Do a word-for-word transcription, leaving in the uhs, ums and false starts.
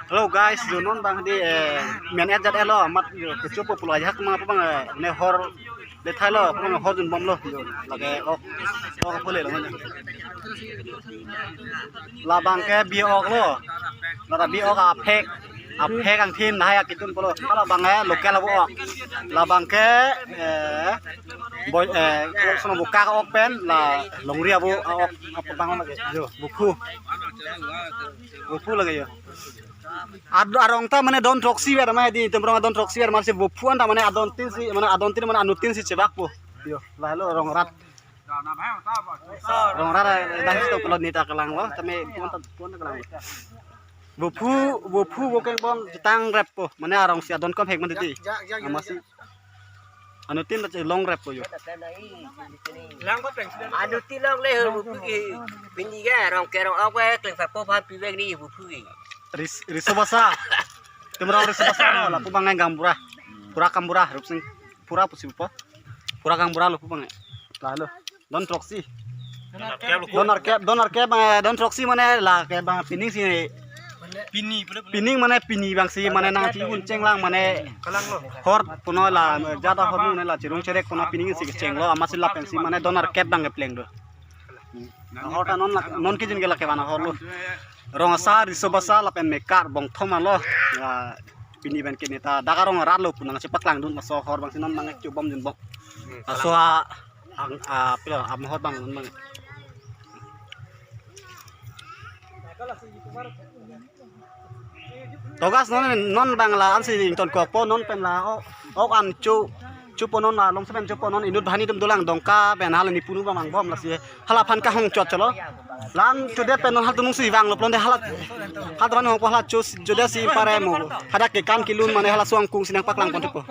Hello guys, jo non bang di eh, men et jat elo amat jo kecho po pulo ajak ma bang eh, ne hor le thailo bang hor jun bom lo jo lake ok ok pule lo ne. Labang ke bi ok lo. Lada bi ok aphek aphek angthin nahai akitun pulo. Labang eh local abo ok. Labang ke eh boy eh sono buka ok pen la longri abo ok apa bang lake jo buphu. Buphu lake jo. Ad arong ta mane don throksi ver ma di tem rong don throksi ver ma si buphu an ta mane adon tin si mane adon tin mane anu tin si chebak po. Yo, lahelo rong rat. Rong rat dah sto kolon ni ta kelang lo, tame pon ta pon ta kelang. Buphu buphu bo keng bong jitang rep po, mane arong si adon kom hek man titi. Ama si anu tin ta long rep po yo. Lang ko peng sida. Anu tin long le ho buphu ki. Pini ga rong ke rong ok we kleng sa po phan pi vek ni buphu ki. Ris riso basa. Tem rong riso basa lo lapu bang gaonbura. Pura gaonbura Rupsing. Pura pusi po. Pura gaonbura lo pu bang. Lahelo. Don throksi. Don arkep, don arkep eh, don throksi mane lake bang pining si Pini pule pule. Pining mane pini bang si mane nang ti un cheng lang mane Kalang lo. Hor puno la jada hor mane la chirung cherek puno pining si cheng lo ama si lapen si mane don arkep bang kepleng do. Hor ta non la non kijin ke lake bana hor lo. Rong asa riso basa lapen mekar bong thom alo. Ya, pini ben kene ta dak arong rat lo pu nang chepak lang dun laso hor bang si non nang chubom jun bong. Laso a ang a pilo am hor bang non bang. Togas non non bang la ansi ington kok po non pen la o ok an chu chu po non la long seven chu po non inut bhani dum dolang dongka pen hala ni punu bang bom la si hala phan kahong chot cholo. Lan chu de pen non hal tunung si vang lo plon de hala hal tran hong po hala chu chu de si pare mo. Hadak ke kan kilun mane hala suang kung sinang paklang pon po.